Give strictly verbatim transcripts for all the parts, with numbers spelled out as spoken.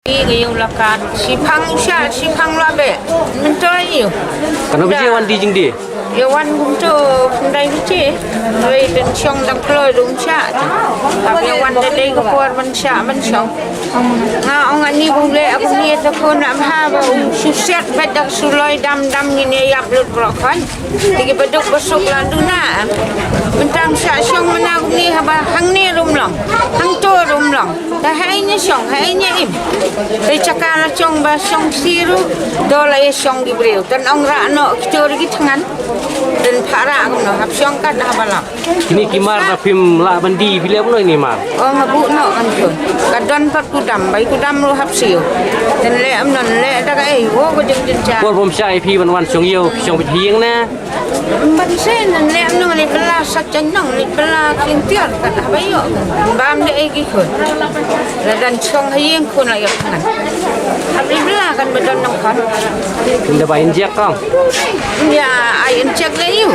Ïa u la kat. Shiphang u shah, shiphang la beh. Mynta ïa u. Katno baje wan die jingdie? Ïa wan kumto, pynban baje. Wei, don shong dang kloi ruh shah. Haba ïa wan da dei ka por ban shah ban shong. Nga ong ani bun leh, aku ni ta khun na bha ba u shu siat bad da shu loi dam dam ngin ïa ïap lut baroh khun. Te ki baduk basuk la duna. Mynta shah shong mynta kumne haba hangne ruh ym long. Hangto ruh ym long. Te haei ngi shong, haei ngi im. Te jaka la shong ba shong shi ruh, to la ïa shong ki briew. Te ong rah noh kito ruh ki thngan. Te phah rah kumno, hap shong kat haba lap. Kine ki mar na phim lah ban die, phi leh kumno kine mar? Oh, nga buh noh kan tu. Ka don pat kudam, bai kudam ruh hap siew. Te leh kumno, leh da kaei, oh, ka jingjingshisha. Por bym shah ïa phi ban wan shong ïew, phi shong beit ha ïing ne? Ban shen, leh kumno, leh bylla sa jan nong, leh bylla kin tiar, kat haba ïoh. Bam da ei ki khun. La dang shong ha ïing khun la ïoh thngan. Hap leh bylla kan ba don nongkhon. Ynda ba injek kong? Ïa, ai injek leh ïa u.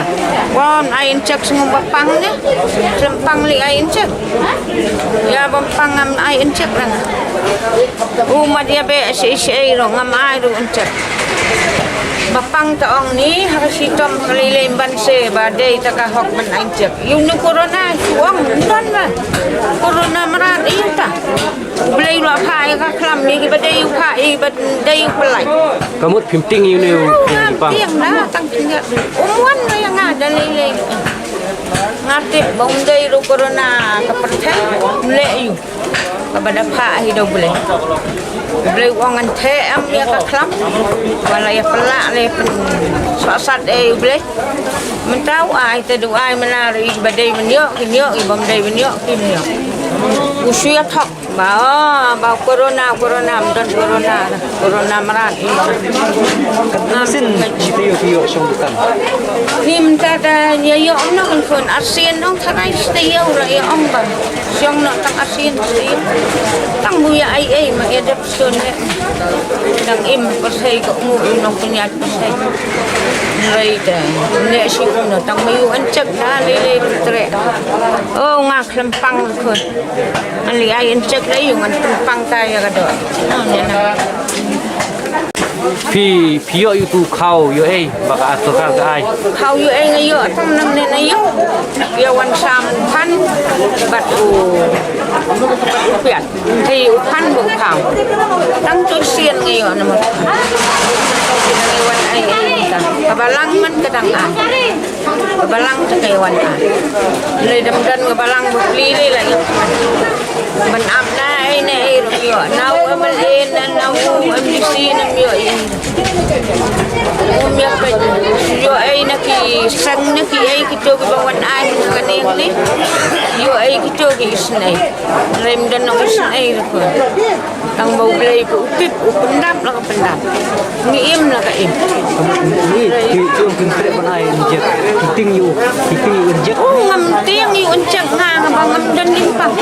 Wan ai injek sngewbha pang ne. Sngewbha pang leh ai injek. Ïa, bym pang ngam ai injek leh. U mat ïa beh shi shi ruh ngam ai ruh injek. Ba pang ta ong ni, ha ka shitom ha ka lei lei ban se, ba dei ta ka hok ban ai injek. Ïa une corona, shu ong, don ba. Corona mrad ïa ta. U Blei u la phah ïa ka khlam, ïa kiba dei u phah, ïa kiba dei u pynlait. Ka mut phim tieng ïa une u, u pang. Tieng na, tang tieng. Um wan ïa nga da lei lei. Nga tip ba um dei ruh corona ka pyrthei, um leh ïa u. Kaba da phah hi da u Blei. U Blei u ong ngan theh em ïa ka khlam. Ba la ïa pynlah, la ïa pynsohsat ei u Blei. Mynta u ai te du ai, mynta ruh i ba dei ban ïoh kin ïoh, i bym dei ban ïoh kim ïoh. U shu ïa thok. Ba, oh, ba corona, corona, ym don corona, corona mrad. Katno sien phi ïoh, phi ïoh shong dukan? Ni mynta da ïa ïoh, ym noh kan khun, arsien ong tharai stay ïoh la ïa ong ba. Shong noh tang arsien stay. Tang bu ïa ai ei ma ïa dep shon ne. Dang im pyrthei ka ngu u nongpynïaid pyrthei. Nrei te ne shi u noh tang ma ïu an chek na lei lei pyrthei. Oh, nga khlem pang khun. An li ai injek la ïu ngan pang ta ïa ka doh. Phi, phi ïoh ïa utu khaw ïoh ei ba ka sorkar ka ai? Khaw ïoh ei nga ïoh tang nang ne na ïoh. Ïa wan sam u phan bad u, bad u piat. Te u phan bad u khaw. Tang tu sien nga ïoh na ma. Ngi wan ai ei ta. Ka balang man ka dang ai. Ka balang te ka wan ai. Lei dam don ka balang ba pli lei la ïoh. Ban ap na ei ne ei ruh ïoh. Na u M L A na, na u M D C na ym ïoh ei. Um ïoh ka ïoh ei na ki sang na ki ei kito kiba wan ai ka neng ne. Ïoh ei kito ki isnei. Lei ym don na u isnei ruh. Tang ba U Blei ba u tip u pyndap la ka pyndap. Ngi im la ka im. Ni ki ki ong kin treh ban ai injek. Ki tieng ïa u, ki tieng ïa u injek. U ngam tieng ïa u injek nga nga ba ngam don lim pang.